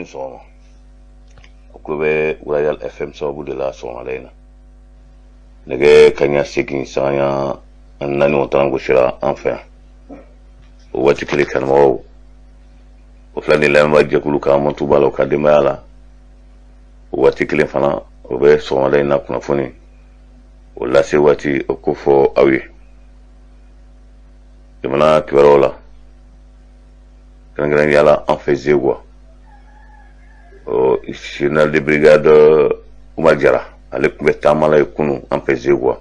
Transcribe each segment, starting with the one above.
Sɔgɔma. O tulo bɛ Royal FM sababu de la sɔgɔmada in na. Nɛgɛ kaɲa 8 sanga 4 o taran gosira an fɛ yan. O waati kelen kanubagaw, o filɛ ni lamɛnbaa jɛkulu ka mantu b'a la o ka denbaya la. O waati kelen fana, o bɛ sɔgɔmada in na kunnafoni o lase waati o ko fɔ aw ye. Jamana kibaruyaw la, kɛrɛnkɛrɛnnenya la an fɛ Zeguwa, général de brigade Umar Jara, ale tun bɛ taama la ye kunun an fɛ Zeguwa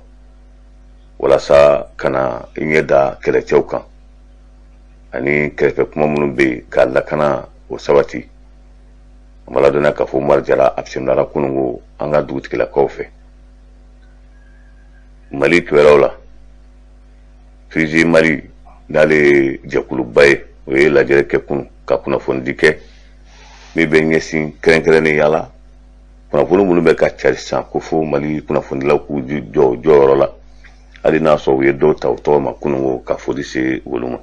walasa ka na i ɲɛ da kɛlɛcɛw kan ani kɛrɛfɛ kuma minnu bɛ yen ka lakana o sabati. An b'a ladɔnniya k'a fɔ Umar Jara a bisimilala kununko an ka dugutigilakaw fɛ. Mali kibaruyaw la, FUSI Mali n'ale ye jɛkuluba ye, o ye lajɛrɛ kɛ kunun ka kunnafonidi kɛ min bɛ ɲɛsin kɛrɛnkɛrɛnnenya la kunnafoni minnu bɛ ka cari sisan ko fo Mali kunnafonidilaw k'u jɔ jɔyɔrɔ la, hali n'a sɔrɔ u ye dɔw ta u tɔgɔ ma kununko ka foli se olu ma.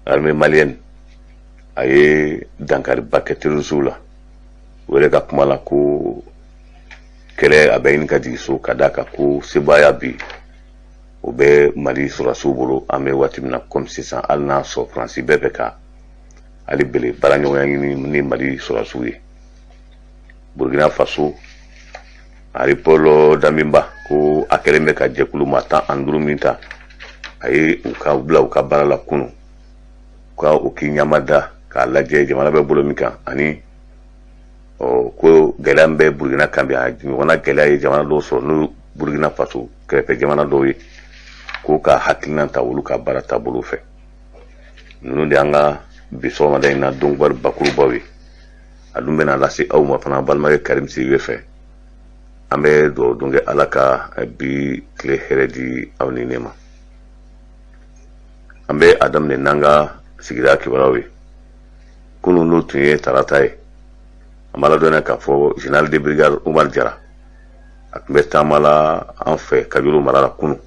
Armée malienne a ye dankariba kɛ terroristew la. O yɛrɛ ka kuma la ko kɛlɛ a bɛ ɲini ka jigin so ka d'a kan ko sebaaya bi o bɛ Mali sɔrɔdasiw bolo an bɛ waati min na komi sisan, hali n'a sɔrɔ Faransi bɛɛ bɛ ka hali bele baaraɲɔgɔnya ɲini ni Mali sɔrɔdasiw ye. Burkina Faso, Henri Paul Damiba ko a kɛlen bɛ ka jɛkulu maa 15 min ta, a ye u ka bila u ka baara la kunun ka u k'i ɲama da k'a lajɛ jamana bɛ bolo min kan, ani ɔ ko gɛlɛya min bɛ Burkina kan bi, a ɲɔgɔnna gɛlɛya ye jamana dɔw sɔrɔ, n'o Burkina Faso kɛrɛfɛ jamana dɔw ye, ko ka hakilina ta olu ka baara taabolo fɛ. Ninnu de y'an ka bi sɔgɔmada in na donkibaru bakurubaw ye. A dun bɛna lase aw ma fana balimakɛ Karim Sidibe fɛ. An bɛ dugawu don kɛ Ala ka bi tile hɛrɛ di aw ni ne ma. An bɛ a daminɛ n'an ka sigida kibaruyaw ye. Kunun n'o tun ye tarata ye, an b'a ladɔnniya k'a fɔ général de brigade Umar Jara a tun bɛ taama la an fɛ Kajolo mara la kunun.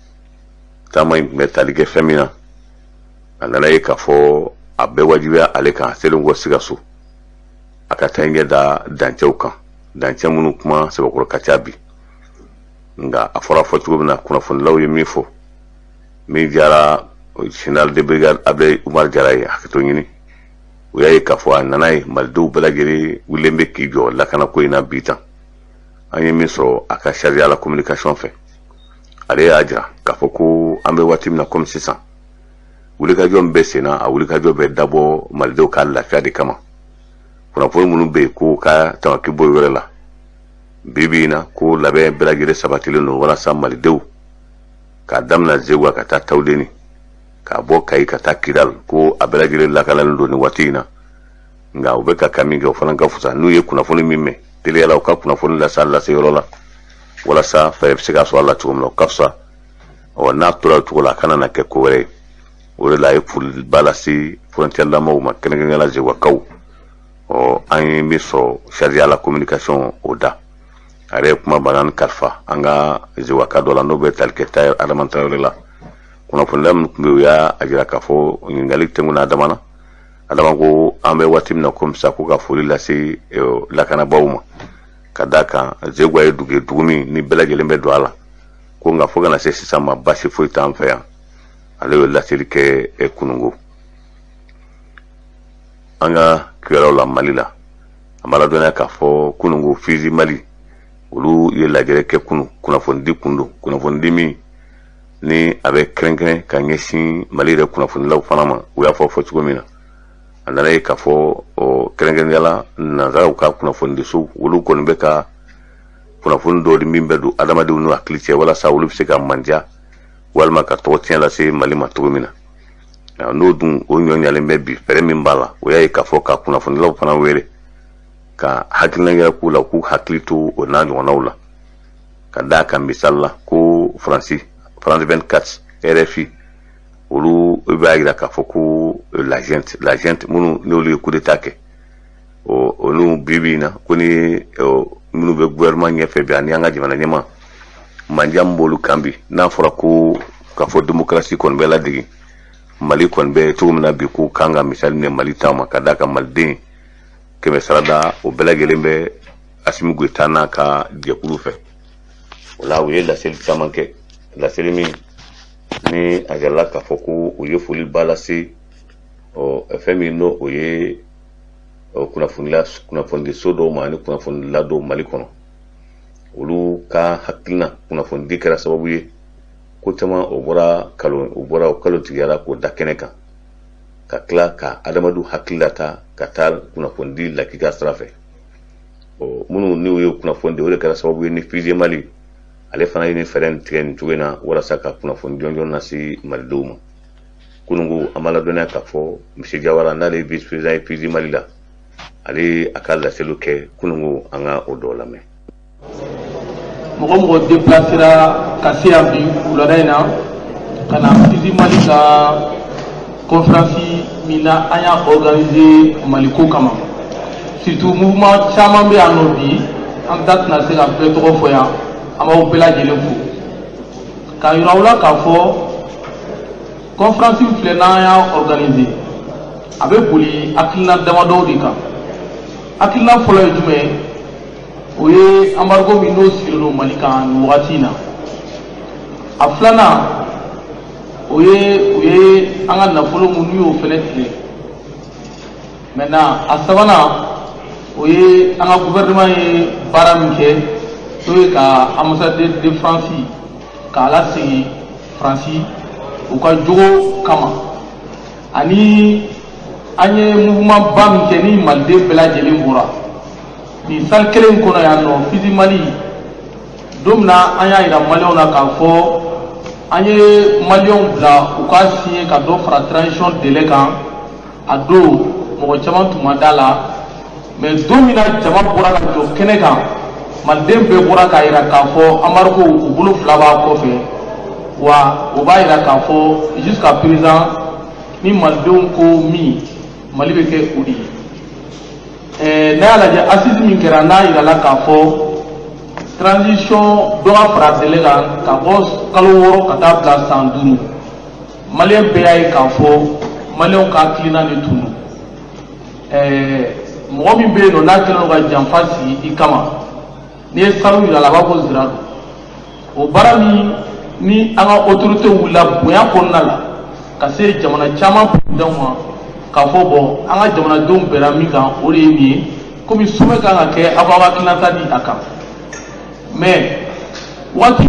Taama in tun bɛ tali kɛ fɛn min na, a nana ye k'a fɔ a bɛɛ wajibiya ale kan selen kɔ Sikaso, a ka taa ɲɛ da dancɛw kan, dancɛ minnu kuma sɛbɛkɔrɔ ka ca bi. Nka a fɔra fɔ cogo min na, kunnafonilaw ye min fɔ min diyara général de brigade Abdoulaye Umar Jara ye, hakɛto ɲini, o y'a ye k'a fɔ a nana ye malidenw bɛɛ lajɛlen wulilen bɛ k'i jɔ lakanako in na bi tan. An ye min sɔrɔ a ka chargé à la communication fɛ, ale y'a jira k'a fɔ ko an bɛ waati min na komi sisan, wulikajɔ min bɛ sen na, a wulikajɔ bɛ dabɔ malidenw ka lafiya de kama. Kunnafoni minnu bɛ yen ko ka tamaki bɔ yɔrɔ la bi bi in na, ko labɛn bɛɛ lajɛlen sabatilen don walasa malidenw k'a daminɛ Zeguwa ka taa Tawudeni, k'a bɔ Kayi ka taa Kidal, ko a bɛɛ lajɛlen lakanalen don nin waati in na. Nka u bɛ ka ka min kɛ, o fana ka fisa n'u ye kunnafoni min mɛn teliyala, u ka kunnafoni lase a lase yɔrɔ la walasa fɛɛrɛ bɛ se ka sɔrɔ a la cogo min na, o ka fisa. Ɔ n'a tora o cogo la, a kana na kɛ ko wɛrɛ ye. O de la a ye foliba lase frontière lamɔgɔw ma, kɛrɛnkɛrɛnnenya la Zeguwakaw. Ɔ an ye min sɔrɔ chargé à la communication o da, a yɛrɛ ye kuma bana ni kalifa an ka Zeguwaka dɔ la n'o bɛ tali kɛ Tayɛri Adama Tarawele la. Kunnafonila minnu tun bɛ yen, u y'a jira k'a fɔ ɲininkali tɛnkunna Adama na. Adama ko an bɛ waati min na komi sisan, ko ka foli lase lakanabaaw ma ka d'a kan Zeguwa ye dugu ye, dugu min ni bɛɛ lajɛlen bɛ don a la, ko nka fo ka na se sisan ma, basi foyi t'an fɛ yan. Ale ye laseli kɛ kununko. An ka kibaruyaw la Mali la, an b'a ladɔnniya k'a fɔ kununko FUSI Mali olu ye lajɛrɛ kɛ kunun. Kunnafonidi kun don, kunnafonidi min ni a bɛ kɛrɛnkɛrɛn ka ɲɛsin Mali yɛrɛ kunnafonilaw fana ma. U y'a fɔ fɔ cogo min na, a nana ye k'a fɔ kɛrɛnkɛrɛnnenya la nanzaraw ka kunnafonidiso, olu kɔni bɛ ka kunnafoni dɔw di min bɛ don adamadenw n'u hakili cɛ walasa olu bɛ se ka manja walima ka tɔgɔ tiɲɛ lase Mali ma cogo min na. N'o dun o ɲɔ ɲalen bɛ bi, fɛɛrɛ min b'a la, o y'a ye k'a fɔ ka kunnafonilaw fana wele ka hakilina yɛrɛ k'u la, k'u hakili to o n'a ɲɔgɔnnaw la, ka d'a kan misali la ko Faransi, France 24, RFI, olu b'a jira k'a fɔ ko la junte minnu n'olu ye coup d'état kɛ, olu bi bi in na, ko ni minnu bɛ gouvernement ɲɛfɛ bi ani an ka jamana ɲɛmaa, manja min b'olu kan bi, n'a fɔra ko k'a fɔ démocratie kɔni bɛ ladege Mali kɔni bɛ cogo min na bi, ko kan ka misali minɛ Mali ta ma, ka d'a kan maliden Kɛmɛ sarada o bɛɛ lajɛlen bɛ Asimi Goyita n'a ka jɛkulu fɛ. O la, u ye laseli caman kɛ, laseli min ni a yirala k'a fɔ ko u ye foliba lase ɔ fɛn min n'o o ye kunnafonila kunnafonidiso dɔw ma ani kunnafonidila dɔw Mali kɔnɔ. Olu ka hakilina kunnafonidi kɛra sababu ye ko caman o bɔra kalon, o bɔra o kalotigiyara k'o da kɛnɛ kan, ka tila ka adamadenw hakili lata ka taa kunnafonidi lakika sira fɛ. Ɔ minnu n'u ye kunnafoni di, o de kɛra sababu ye ni FUSI Mali ale fana ye nin fɛɛrɛ nin tigɛ nin cogo in na walasa ka kunnafoni jɔnjɔn lase malidenw ma. Kununko, an b'a ladɔnniya k'a fɔ Monsieur Jawara, n'ale ye vice président ye FUSI Mali la, ale ye a ka laseliw kɛ kununko. An ka o dɔw lamɛn. Mɔgɔ mɔgɔ déplacera ka se yan bi wulada in na ka na FUSI Mali ka conférence min na an y'a organiser Maliko kama, surtout mouvement caman bɛ yan nɔ bi, an da tɛna se ka bɛɛ tɔgɔ fɔ yan. An b'aw bɛɛ lajɛlen fo k'a yira aw la k'a fɔ conférence min filɛ n'an y'a organiser, a bɛ boli hakilina damadɔw de kan. Hakilina fɔlɔ ye jumɛn ye? O ye embargo min n'o sigilen don Mali kan nin wagati in na. A filanan, o ye u ye an ka nafolo mun n'u y'o fɛnɛ tigɛ. Maintenant, a sabanan, o ye an ka gouvernement ye baara min kɛ, n'o ye ka ambassadeur de France k'a lasegin Faransi u ka jogo kama, ani an ye mouvement ba min kɛ ni maliden bɛɛ lajɛlen bɔra nin salle kelen in kɔnɔ yan nɔ, FUSI Mali. Don min na an y'a yira maliyɛnw na k'a fɔ an ye maliyɛnw bila u ka signer ka dɔ fara transition délai kan, a don mɔgɔ caman tun ma da la. Mais don min na jama bɔra ka jɔ kɛnɛ kan, maliden bɛɛ bɔra k'a yira k'a fɔ embargo, u bolo fila b'a kɔfɛ. Wa o b'a yira k'a fɔ jusqu'à présent, ni malidenw ko min, Mali bɛ kɛ o de ye. N'a y'a lajɛ, assise min kɛra, n'a yirala k'a fɔ transition dɔ ka fara délai kan ka bɔ kalo 6 ka taa bila san 5, maliyɛn bɛɛ y'a ye k'a fɔ maliyɛnw ka hakilina de tun don. Mɔgɔ min bɛ yen nɔ n'a kɛlen don ka janfa sigi i kama, n'i ye sanu yira a la, a b'a fɔ zira don. O baara min ni an ka autorité wulila bonya kɔnɔna la ka se jamana caman présidents ma k'a fɔ bon, an ka jamanadenw bɛnna min kan, o de ye nin ye, komi sommet kan ka kɛ, aw b'aw hakilinata di a kan. Mais waati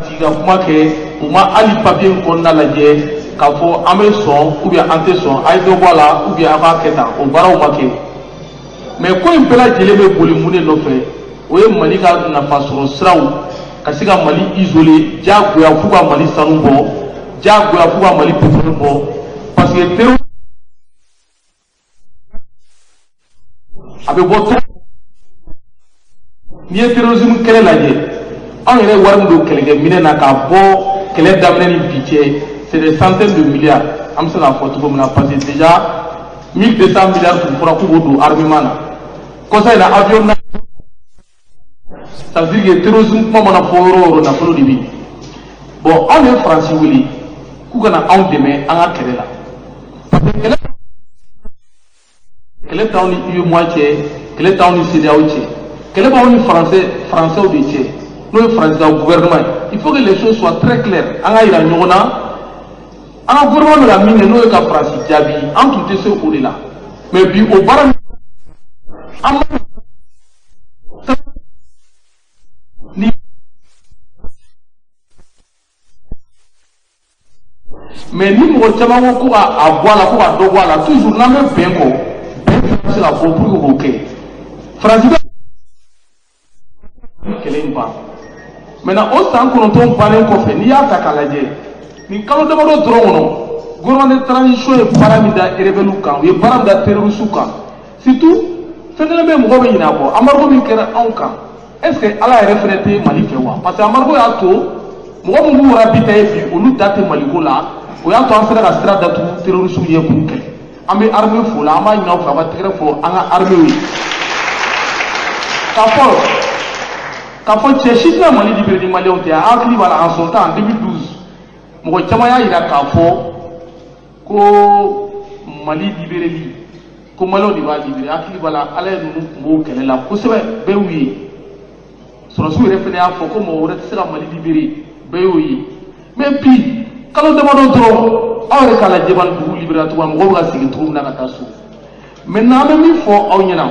sigi ka kuma kɛ, u ma hali papier in kɔnɔna lajɛ k'a fɔ an bɛ sɔn ou bien an tɛ sɔn, a ye dɔ bɔ a la ou bien a b'a kɛ tan. O baaraw ma kɛ. Mais ko in bɛɛ lajɛlen bɛ boli mun de nɔfɛ? O ye Mali ka nafasɔrɔ siraw, ka se ka Mali isoler diyagoya f'u ka Mali sanu bɔ diyagoya, f'u ka Mali pétrole bɔ, parce que terror a bɛ bɔ tɔgɔ. N'i ye terrorisme kɛlɛ lajɛ, anw yɛrɛ ye wari min don kɛlɛkɛminɛ na k'a bɔ kɛlɛ daminɛ ni bi cɛ, c'est des centaines de milliards, an bɛ se k'a fɔ cogo min na, parce que déjà 1200 milliards tun fɔra k'u b'o don armement na kɔsa in na, avion na. Ça veut dire que terrorisme kuma mana fɔ yɔrɔ o yɔrɔ, nafolo de bɛ yen. Bon, anw ye Faransi wele k'u kana anw dɛmɛ an ka kɛlɛ la, parce que kɛlɛ t'anw ni UEMOA cɛ, kɛlɛ t'anw ni CEDEAO cɛ, kɛlɛ b'anw ni français de cɛ, n'o ye Faransi ka gouvernement ye. Il faut que les choses soient très claires. An ka yira ɲɔgɔn na, an ka gouvernement bɛ ka min kɛ, n'o ye ka Faransi jaabi, an tun tɛ se o de la. Mais bi, o baara an ma ni, mais ni mɔgɔ caman ko ko ka a bɔ a la, ko ka dɔ bɔ a la, toujours n'an bɛ bɛn kɔ, bɛn fana bɛ se ka bɔ pour que k'o kɛ. Faransi bɛ kɛlɛ in ban. Maintenant, o san 9 bannen kɔfɛ, n'i y'a ta k'a lajɛ, nin kalo damadɔ dɔrɔn kɔnɔ, gouvernement de transition ye baara min da rebelle kan, u ye baara min da terroriste kan, surtout fɛn kelen bɛ, mɔgɔ bɛ ɲinɛ a kɔ, embargo min kɛra anw kan. Est ce que Ala yɛrɛ fɛnɛ tɛ Mali fɛ wa? Parce que embargo y'a to mɔgɔ min b'u ravitailler bi, olu da tɛ Maliko la. O y'a to an sera ka sira datugu terroriste ye k'u kɛlɛ. An bɛ armée fo la, an b'a ɲini aw fɛ, aw ka tɛgɛrɛ fɔ an ka armée ye, k'a fɔ cɛ si tɛna Mali libéré ni maliyɛnw tɛ. A hakili b'a la, en son temps, en 2012, mɔgɔ caman y'a yira k'a fɔ ko Mali libéréli Ko Maliyɛnw de b'a libéré. Hakili b'a la, ala ye ninnu tun b'o kɛlɛ la kosɛbɛ, bɛɛ y'u ye. Sɔrɔsiw yɛrɛ fana y'a fɔ ko mɔgɔ wɛrɛ tɛ se ka Mali libéré, bɛɛ y'o ye. Mais bi, kalo damadɔ dɔrɔn, aw yɛrɛ k'a lajɛ bani, dugu libéré cogo min, mɔgɔw bɛ ka segin cogo min na ka taa so. Maintenant, an bɛ min fɔ aw ɲɛna,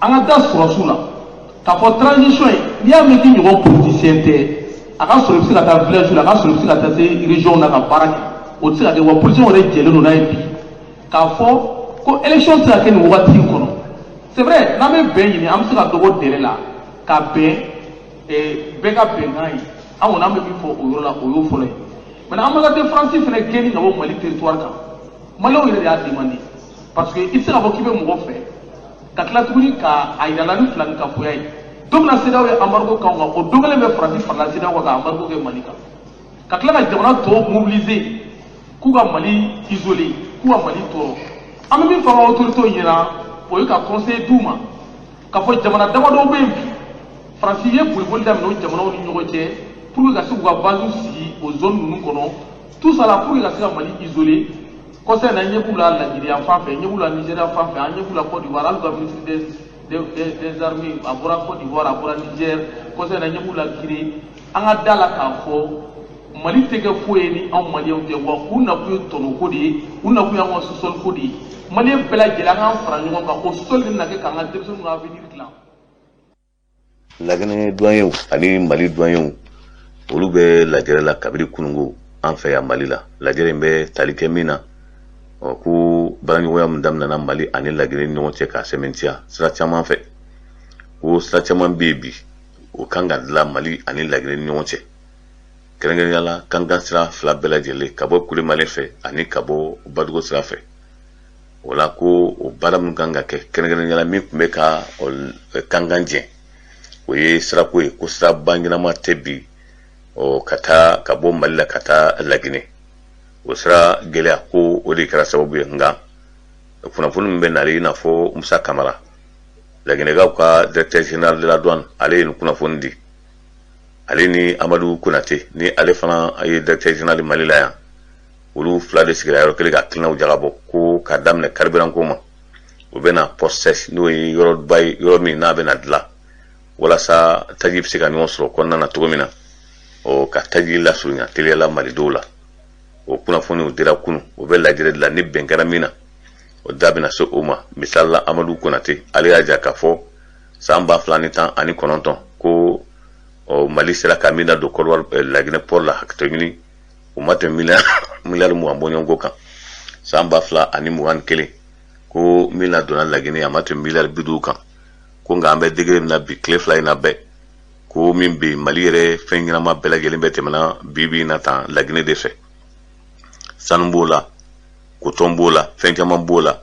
an ka da sɔrɔsiw la k'a fɔ transition ye, n'i y'a mɛn k'i ɲɔgɔn politicien tɛ, a ka sɔrɔ i bɛ se ka taa village la, a ka sɔrɔ i bɛ se ka taa se région na ka baara kɛ, o tɛ se ka kɛ. Wa politicien yɛrɛ jɛlen don n'a ye bi k'a fɔ ko élection tɛ se ka kɛ nin wagati in kɔnɔ. C'est vrai, n'an bɛ bɛn ɲini, an bɛ se ka dɔ bɔ délai la ka bɛn bɛɛ ka bɛnkan ye. An kɔni, an bɛ min fɔ o yɔrɔ la, o y'o fɔlɔ ye. Maintenant, ambassade de France fana gɛnni ka bɔ Mali territoire kan, Maliyɛnw yɛrɛ de y'a demandé, parce que i tɛ se k'a fɔ k'i bɛ mɔgɔ fɛ ka tila tuguni ka a yira la ni filanikafoya ye. Don min na CEDEAO ye embargo k'anw kan, o don kelen bɛ Faransi farala CEDEAO kan ka embargo kɛ Mali kan, ka tila ka jamana tɔw mobiliser k'u ka Mali isoler, k'u ka Mali tɔɔrɔ. An bɛ min fɔ an ka autorités ɲɛna, o ye ka conseil d'u ma k'a fɔ jamana damadɔw bɛ yen bi, Faransi ye boliboli daminɛ o jamanaw ni ɲɔgɔn cɛ pour que ka se k'u ka base sigi o zone ninnu kɔnɔ, tout ça là pour que ka se ka Mali isoler. Kɔsa in na, ɲɛ b'u la Lagine yan fan fɛ, ɲɛ b'u la Nigéria fan fɛ, an ɲɛ b'u la Côte d'Ivoire. Hali u ka ministre des armées, a bɔra Côte d'Ivoire, a bɔra Niger. Kɔsa in na, ɲɛ b'u la Guinée. An ka da la k'a fɔ Mali tɛ kɛ foyi ye ni anw Maliyɛnw tɛ. Wa u nakun ye tɔnɔko de ye, u nakun y'an ka sɔsɔliko de ye. Maliyɛn bɛɛ lajɛlen, an k'an fara ɲɔgɔn kan, o sɔsɔli de bɛna kɛ k'an ka denmisɛnninw ka avenir dilan. Laginɛ duwanyew ani Mali duwanyew, olu bɛ lajɛrɛ la kabiri kunungo an fɛ yan Mali la. Lajɛrɛ in bɛ tali kɛ min na, ɔ ko baaraɲɔgɔnya min daminɛna Mali ani Laginɛ ni ɲɔgɔn cɛ k'a sɛmɛntiya sira caman fɛ, ko sira caman bɛ yen bi, o kan ka dilan Mali ani Laginɛ ni ɲɔgɔn cɛ, kɛrɛnkɛrɛnnenya la Kankan sira fila bɛɛ lajɛlen, ka bɔ Kulemale fɛ ani ka bɔ Badugo sira fɛ. O la, ko o baara min kan ka kɛ, kɛrɛnkɛrɛnnenya la min tun bɛ ka Kankan jɛ, o ye sirako ye, ko siraba ɲɛnama tɛ bi, ɔ ka taa ka bɔ Mali la ka taa Laginɛ. O sira gɛlɛya, ko o de kɛra sababu ye. Nka kunnafoni min bɛ nalen, i n'a fɔ Musa Kamara, Laginɛkaw ka directeur général de la douane, ale ye nin kunnafoni di. Ale ni Amadu Konate, ni ale fana ye directeur général Mali la yan, olu fila de sigira yɔrɔ kelen ka hakilinaw jagabɔ ko ka daminɛ carburant ko ma, o bɛna poste sèche, n'o ye yɔrɔba ye, yɔrɔ min n'a bɛna dilan walasa taji bɛ se ka ɲɔgɔn sɔrɔ kɔnɔna na cogo min na, ɔ ka taji lasurunya teliyala malidenw la. O kunnafoniw dira kunu. O bɛ lajɛrɛ de la, ni bɛn kɛra min na, o da bɛna se o ma. Misali la, Amadu Konate, ale y'a jira k'a fɔ san 2019, ko ɔ Mali sera ka min ladon Kɔdiwari, Laginɛ port la, hakɛto ɲini, o ma tɛmɛ miliyari 20 bɔɲɔgɔnko kan. San 2021, ko min ladonna Laginɛ, a ma tɛmɛ miliyari 50 kan. Ko nka an bɛ degré min na bi, tile 2 in na bɛɛ, ko min bɛ yen, Mali yɛrɛ fɛn ɲɛnama bɛɛ lajɛlen bɛ tɛmɛna bi bi in na tan Laginɛ de fɛ. Sanu b'o la, coton b'o la, fɛn caman b'o la.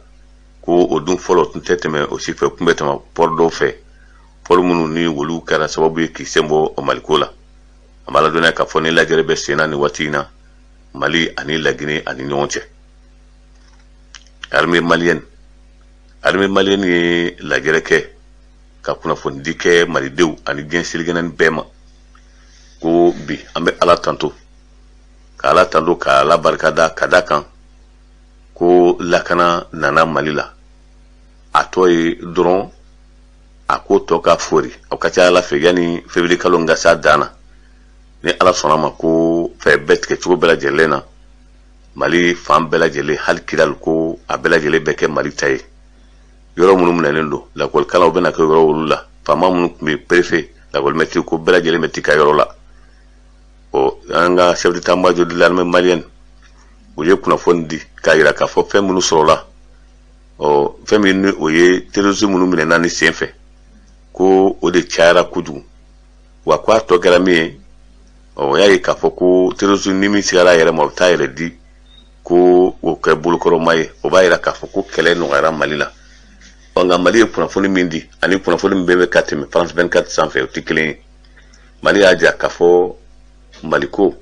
Ko o dun fɔlɔ tun tɛ tɛmɛ o si fɛ, tun bɛ tɛmɛ port dɔw fɛ, port minnu ni olu kɛra sababu ye k'i sen bɔ Maliko la. An b'a ladɔnniya k'a fɔ ni lajɛrɛ bɛ sen na nin waati in na Mali ani Laginɛ ani ɲɔgɔn cɛ. Armée malienne ye lajɛrɛ kɛ ka kunnafonidi kɛ malidenw ani diɲɛ selikɛnɛ bɛɛ ma, ko bi an bɛ Ala tanto, ka Ala tanto, ka Ala barikada, ka da kan ko lakana nana Mali la. A tɔ ye dɔrɔn a ko tɔ ka fori. O ka ca Ala fɛ, yanni février kalo ka s'a dan na, ni Ala sɔnna ma, ko fɛn bɛɛ tigɛ cogo bɛɛ lajɛlen na Mali fan bɛɛ lajɛlen, hali Kidali, ko a bɛɛ lajɛlen bɛ kɛ Mali ta ye. Yɔrɔ minnu minɛlen don, lakɔlikalanw bɛna kɛ yɔrɔ olu la. Faama minnu tun bɛ, préfet, lakɔlimɛtiri, ko bɛɛ lajɛlen bɛ t'i ka yɔrɔ la. Ɔ an ka chef d'état-major de l'armée malienne, o ye kunnafoni di k'a yira k'a fɔ fɛn minnu sɔrɔla, ɔ fɛn min ni o ye terroriste minnu minɛna ni sen fɛ, ko o de cayara kojugu. Wa ko a tɔ kɛra min ye, ɔ o y'a ye k'a fɔ ko terroriste ni min sigara a yɛrɛ ma, o bɛ taa yɛrɛ di ko o kɛ bolokɔrɔma ye. O b'a yira k'a fɔ ko kɛlɛ nɔgɔyara Mali la. Ɔ nka Mali ye kunnafoni min di ani kunnafoni min bɛɛ bɛ ka tɛmɛ France 24 sanfɛ, o tɛ kelen ye. Mali y'a jira k'a fɔ Maliko,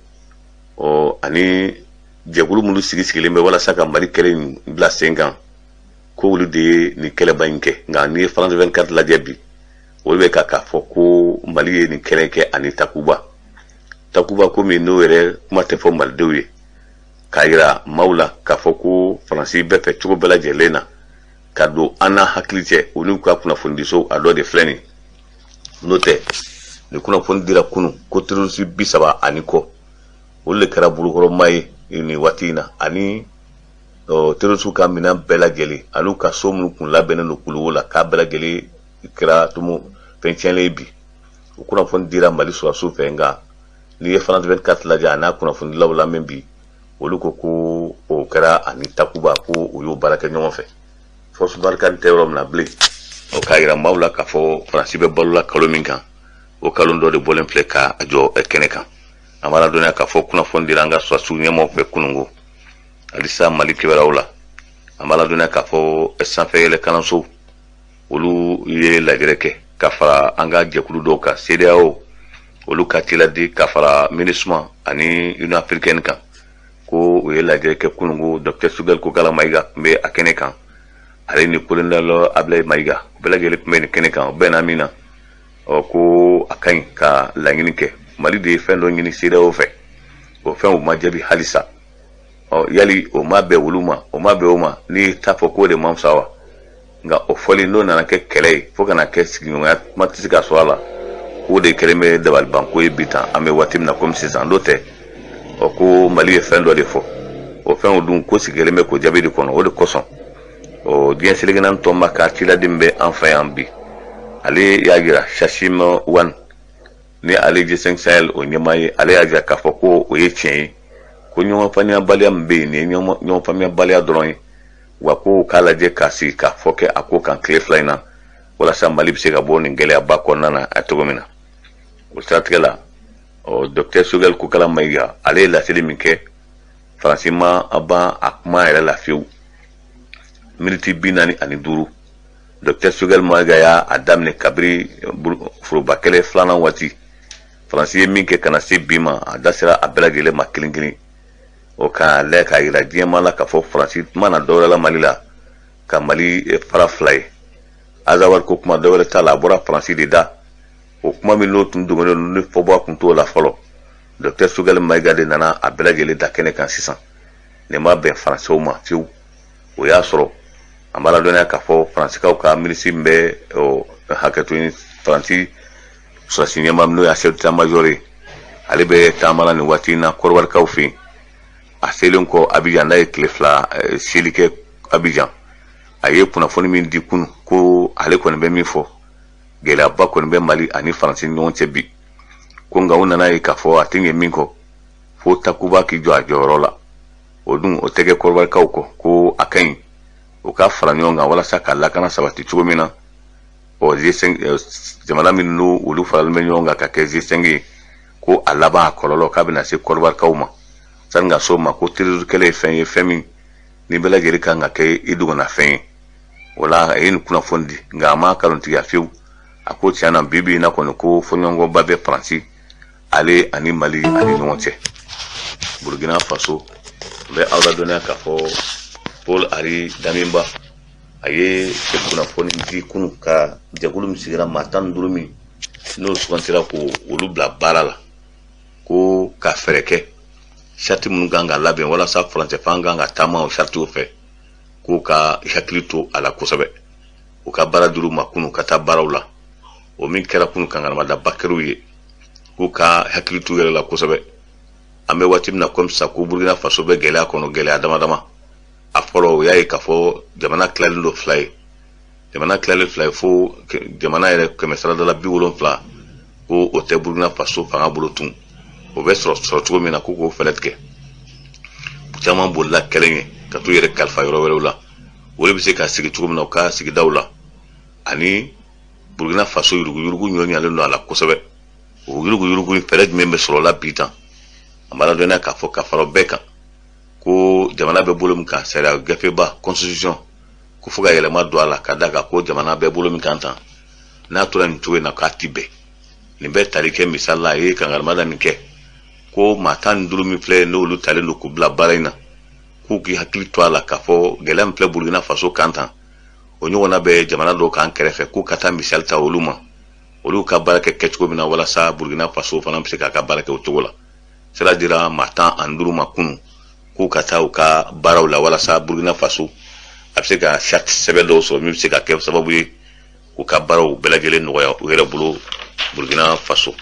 ɔ ani jɛkulu minnu sigi sigilen bɛ walasa ka Mali kɛlɛ in bila sen kan, ko olu de ye nin kɛlɛba in kɛ. Nka n'i ye France 24 lajɛ bi, olu bɛ ka k'a fɔ ko Mali ye nin kɛlɛ kɛ ani Takuba. Takuba ko min n'o yɛrɛ kuma tɛ fɔ malidenw ye, k'a yira maaw la k'a fɔ ko Faransi bɛɛ fɛ cogo bɛɛ lajɛlen na. ka don an n'a hakili cɛ, u n'u ka kunnafonidisow a dɔ de filɛ nin. N'o tɛ, nin kunnafoni dira kunun ko terroriste 30 ani kɔ, olu de kɛra bolokɔrɔma ye nin waati in na, ani terroriste ka minɛn bɛɛ lajɛlen an'u ka so minnu kun labɛnnen don kuluwo la, k'a bɛɛ lajɛlen kɛra tumu fɛn tiɲɛlen ye bi. O kunnafoni dira Mali sɔrɔdasiw fɛ, nka n'i ye France 24 lajɛ a n'a kunnafonidilaw lamɛn bi, olu ko ko o kɛra ani Takuba, ko u y'o baara kɛ ɲɔgɔn fɛ. Force Barkhane tɛ yɔrɔ min na bilen, o k'a yira maaw la k'a fɔ Faransi bɛ balo la kalo min kan, o kalo dɔ de bɔlen filɛ ka jɔ kɛnɛ kan. An b'a ladɔnniya k'a fɔ kunnafoni dira an ka sɔrɔdasiw ɲɛmaaw fɛ kununko. Halisa Mali kibaruyaw la, an b'a ladɔnniya k'a fɔ sanfɛ yɛlɛ kalansow, olu ye lajɛrɛ kɛ ka fara an ka jɛkulu dɔw kan, CEDEAO olu ka ciladen, ka fara MINUSMA ani Union africaine kan, ko u ye lajɛrɛ kɛ kununko. Docteur Choguel Kokalla Maïga tun bɛ a kɛnɛ kan, ale ni colonel Ablaye Maïga, u bɛɛ lajɛlen tun bɛ nin kɛnɛ kan. U bɛnna min na, ɔ ko a ka ɲi ka laɲini kɛ. Mali de ye fɛn dɔ ɲini CEDEAO fɛ, o fɛn o ma jaabi halisa. Ɔ yali o ma bɛn olu ma, o ma bɛn o ma, n'i t'a fɔ k'o de man fisa wa? Nka o fɔli n'o nana kɛ kɛlɛ ye fo ka na kɛ sigiɲɔgɔnya kuma tɛ se ka sɔrɔ a la, k'o de kɛlen bɛ dabalibanko ye bi tan, an bɛ waati min na komi sisan. N'o tɛ, ɔ ko Mali ye fɛn dɔ de fɔ, o fɛnw dun ko sigilen bɛ k'o jaabi de kɔnɔ. O de kosɔn, ɔ diɲɛ seleke naani tɔnba ka ciladen bɛ an fɛ yan bi, ale y'a jira, Chachim Wane, ni ale G5 Sahel o ɲɛmaa ye, ale y'a jira k'a fɔ ko o ye tiɲɛ ye, ko ɲɔgɔn faamuyabaliya min bɛ yen, nin ye ɲɔgɔn faamuyabaliya dɔrɔn ye wa, ko k'a lajɛ k'a sigi k'a fɔ kɛ a ko kan tile 2 in na, walasa Mali bɛ se ka bɔ nin gɛlɛyaba kɔnɔna na a cogo min na. O siratigɛ la, ɔ docteur Choguel Kokalla Maïga, ale ye laseli min kɛ, Faransi ma a ban a kuma yɛrɛ la fiyewu. Miniti 45, docteur Choguel Maïga y'a a daminɛ kabiri foroba kɛlɛ filanan waati, Faransi ye min kɛ ka na se bi ma, a da sera a bɛɛ lajɛlen ma kelen kelen. O k'a lajɛ k'a yira diɲɛmaa la k'a fɔ Faransi ma na dɔwɛrɛ la Mali la ka Mali fara fila ye. Azawad ko kuma dɔwɛrɛ t'a la, a bɔra Faransi de da. O kuma min n'o tun dogolen don, ni fɔbɔ kun t'o la fɔlɔ, docteur Choguel Maïga de nana a bɛɛ lajɛlen da kɛnɛ kan sisan. Nin ma bɛn Faransɛw ma fiyewu. O y'a sɔrɔ an b'a ladɔnniya k'a fɔ Faransikaw ka minisiri min bɛ hakɛto ɲini, Faransi sɔrɔdasi ɲɛmaa n'o ye chef d'état-major ye, ale bɛ taama la nin waati in na Kɔrɔwarikaw fɛ yen. A selen kɔ Abidjan, n'a ye tile 2 seli kɛ Abidjan, a ye kunnafoni min di kunun, ko ale kɔni bɛ min fɔ, gɛlɛyaba kɔni bɛ Mali ani Faransi ni ɲɔgɔn cɛ bi, ko nka u nana ye k'a fɔ a tɛ ɲɛ min kɔ, fo Takuba k'i jɔ a jɔyɔrɔ la. O dun o tɛ kɛ Kɔrɔwarikaw kɔ, ko a ka ɲi u ka fara ɲɔgɔn kan walasa ka lakana sabati cogo min na. Ɔ G5, jamana min n'o olu faralen bɛ ɲɔgɔn kan ka kɛ G5 ye, ko a laban a kɔlɔlɔ k'a bɛna se Kɔrɔwarikaw ma. Sani ka s'o ma, ko terrorisme kɛlɛ ye fɛn ye, fɛn min ni bɛɛ lajɛlen kan ka kɛ i dogona fɛn ye. O la a ye nin kunnafoni di, nka a ma kalontigiya fiyewu. A ko tiɲɛ na, bi bi in na kɔni, ko fɔɲɔgɔnkɔba bɛ Faransi ale ani Mali ani ɲɔgɔn cɛ. Burkina Faso, n bɛ aw ladɔnniya k'a fɔ Paul Henri Damiba, a ye kunnafoni di kunun ka jɛkulu min sigira, maa 15 min n'o sugantira ko olu bila baara la, ko ka fɛɛrɛ kɛ sariti minnu kan ka labɛn walasa furancɛ fanga kan ka taama o saritiw fɛ, k'u ka hakili to a la kosɛbɛ. U ka baara dir'u ma kunun ka taa baaraw la. O min kɛra kunun, kankarimada kɛr'u ye k'u ka hakili t'u yɛrɛ la kosɛbɛ. An bɛ waati min na komi sisan, ko Burkina Faso bɛ gɛlɛya kɔnɔ, gɛlɛya dama dama. A fɔlɔ, o y'a ye k'a fɔ jamana tilalen don fila ye, jamana tilalen fila ye, fo jamana yɛrɛ 70% ko o tɛ Burkina Faso fanga bolo tun. O bɛ sɔrɔ sɔrɔ cogo min na, ko k'o fɛɛrɛ tigɛ. Caman bolila kɛlɛ ɲɛ ka t'u yɛrɛ kalifa yɔrɔ wɛrɛw la. Olu bɛ se ka sigi cogo min na u ka sigidaw la. Ani Burkina Faso yuruguyurugu ɲɔ ɲalen don a la kosɛbɛ. O yuruguyurugu in, fɛɛrɛ jumɛn bɛ sɔrɔ la bi tan? An b'a ladɔnniya k'a fɔ ka fara o bɛɛ kan, ko jamana bɛ bolo min kan, sariya gafeba constitution, ko fo ka yɛlɛma don a la, ka da kan ko jamana bɛ bolo min kan tan, n'a tora nin cogo in na, k'a ti bɛn. Nin bɛ tali kɛ misali la, a ye kankarimada min kɛ ko maa 15 min filɛ, n'olu talen don k'u bila baara in na, k'u k'i hakili to a la k'a fɔ gɛlɛya min filɛ Burkina Faso kan tan, o ɲɔgɔnna bɛ jamana dɔw kan kɛrɛfɛ, k'u ka taa misali ta olu ma, olu ka baara kɛ kɛcogo min na, walasa Burkina Faso fana bɛ se k'a ka baara kɛ o cogo la. Sira dira maa 15 ma kunun k'u ka taa u ka baaraw la, walasa Burkina Faso A bɛ se ka charte sɛbɛn dɔw sɔrɔ min bɛ se ka kɛ sababu ye k'u ka baaraw bɛɛ lajɛlen nɔgɔya u yɛrɛ bolo Burkina Faso.